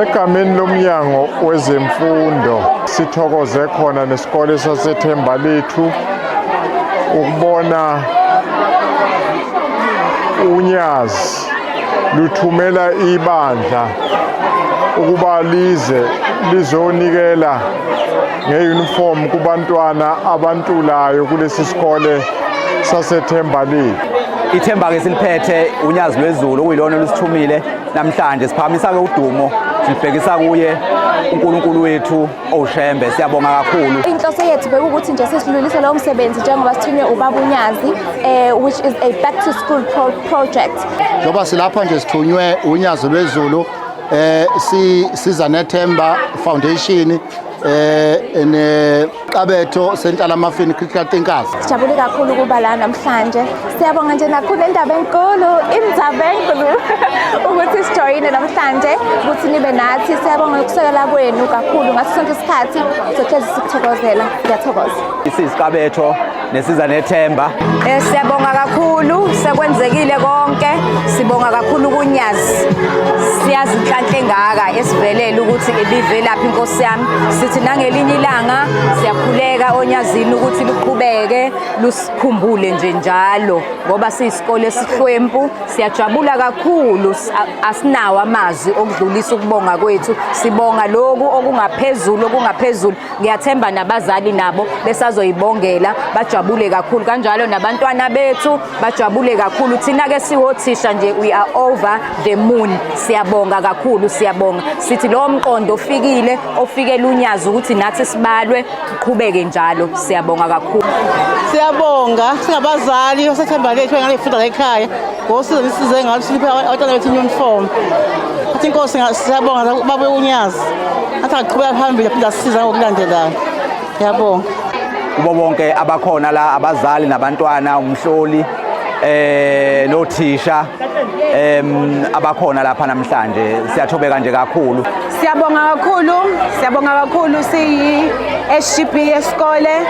Egameni lomnyango wezemfundo, sithokoze khona nesikole saseThembalethu ukubona uNyazi luthumela ibandla ukuba lize lizonikela nge-uniform kubantwana abantulayo kulesi sikole saseThembalethu. Ithemba-ke siliphethe uNyazi lwezulu, okuyilona olusithumile namhlanje. Siphakamisa-ke udumo, silibhekisa kuye uNkulunkulu wethu owuShembe. Siyabonga kakhulu. Inhloso yethu bekuwukuthi nje sesidlulise lowo msebenzi njengoba sithunywe ubaba uNyazi, which is a back to school project. Njengoba silapha nje sithunywe uNyazi lwezulu, siza nethemba foundation, neqabetho senhlalamafini critical thinkers. Sijabule kakhulu ukuba la namhlanje. Siyabonga nje nakhulu indaba enkulu, indzaba enkulu, ukuthi sijoyine namhlanje, ukuthi nibe nathi. Siyabonga ukusekela kwenu kakhulu ngaso sonke isikhathi. Sohlezi sikuthokozela. Ngiyathokoza. Isisiqabetho nesiza nethemba. Siyabonga kakhulu, sekwenzekile konke. Sibonga kakhulu kuNyazi. Siyazi inhlanhla engaka esivelele ukuthi ibivelaphi, inkosi yami. Sithi nangelinye ilanga siyakhuleka oNyazini ukuthi luqhubeke lusikhumbule nje njalo, ngoba siyisikole esihlwempu. Siyajabula kakhulu, asinawo amazwi okudlulisa ukubonga kwethu. Sibonga lokhu okungaphezulu, okungaphezulu. Ngiyathemba nabazali nabo besazoyibongela, bajabule kakhulu, kanjalo nabantwana bethu bajabule kakhulu. Thina ke siwothisha nje, we are over the moon. Siyabonga kakhulu, siyabonga. Sithi lowo mqondo ofikile, ofikela uNyazi ukuthi nathi sibalwe, uqhubeke njalo. Siyabonga kakhulu. Siyabonga singabazali oseThembalethu engane ifunda la ekhaya ngosizo nisize ngalo, siliphe abantwana bethu uniform. Athi inkosi, siyabonga babe uNyazi, athi aqhubeka phambili, aphinde asisiza ngokulandelayo. Ngiyabonga. Kubo bonke abakhona la, abazali nabantwana, umhloli, nothisha abakhona lapha namhlanje, siyathobeka nje kakhulu. Siyabonga kakhulu, siyabonga kakhulu siyi SGB yesikole.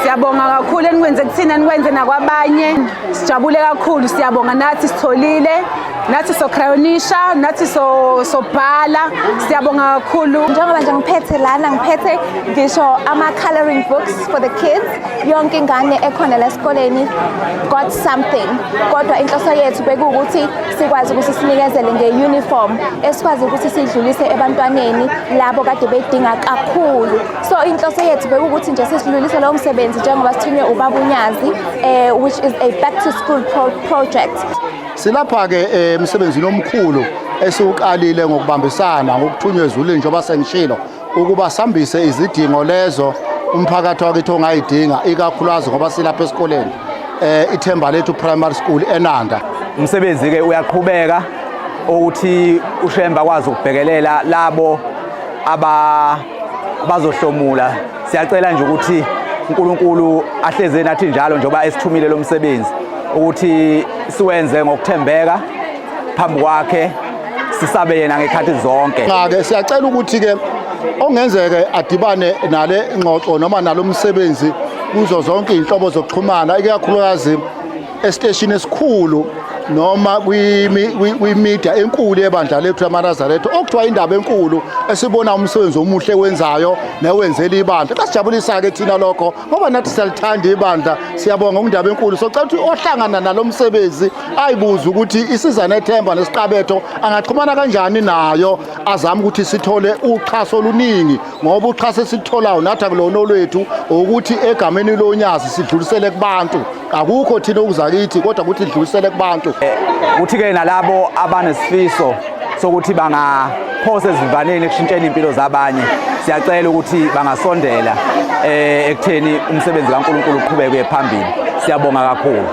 Siyabonga kakhulu enikwenze kuthina, nikwenze nakwabanye. Sijabule kakhulu, siyabonga. Nathi sitholile, nathi sokrayonisha, nathi so sobhala. Siyabonga kakhulu. Njengoba nje ngiphethe lana, ngiphethe ngisho ama-coloring books for the kids. Yonke ingane ekhona la esikoleni got something, kodwa inhloso yethu bekuwukuthi sikwazi ukuthi sinikezele nge-uniform esikwazi ukuthi siyidlulise ebantwaneni labo kade beyidinga kakhulu. So inhloso yethu bekuwukuthi nje sesidlulise lowo msebenzi njengoba sithunywe ubaba uNyazi, which is a back to school project. Silapha-ke emsebenzini omkhulu esiwuqalile ngokubambisana, ngokuthunywa ezulwini, njengoba sengishilo, ukuba sambise izidingo lezo umphakathi wakithi ongayidinga, ikakhulukazi ngoba silapha esikoleni iThemba Lethu Primary School eNanda. Umsebenzi ke uyaqhubeka ukuthi uShembe akwazi ukubhekelela labo aba bazohlomula. Siyacela nje ukuthi uNkulunkulu ahleze nathi njalo njengoba esithumile lo msebenzi, ukuthi siwenze ngokuthembeka phambi kwakhe, sisabe yena ngekhathi zonke. Cha-ke, siyacela ukuthi-ke ongenzeke adibane nale ngxoxo noma nalo msebenzi kuzo zonke iy'nhlobo zokuxhumana, ikakhulukazi esiteshini esikhulu noma kwi-media enkulu yebandla lethu lamaNazaretha okuthiwa Indaba Enkulu, esibona umsebenzi omuhle wenzayo newenzela ibandla. Kasijabulisa-ke thina lokho ngoba nathi siyalithanda ibandla. Siyabonga kundaba enkulu. Socela ukuthi ohlangana nalo msebenzi ayibuze ukuthi isiza nethemba nesiqabetho angaxhumana kanjani nayo, azame ukuthi sithole uxhaso oluningi, ngoba uxhaso esitholayo nathi akulona olwethu, ukuthi egameni loNyazi sidlulisele kubantu. Akukho thina okuza kithi, kodwa ukuthi idlulisele kubantu. Kuthi-ke nalabo abanesifiso sokuthi bangaphosa ezivivaneni ekushintsheni impilo zabanye, siyacela ukuthi bangasondela ekutheni umsebenzi kaNkulunkulu uqhubeke uye phambili. Siyabonga kakhulu.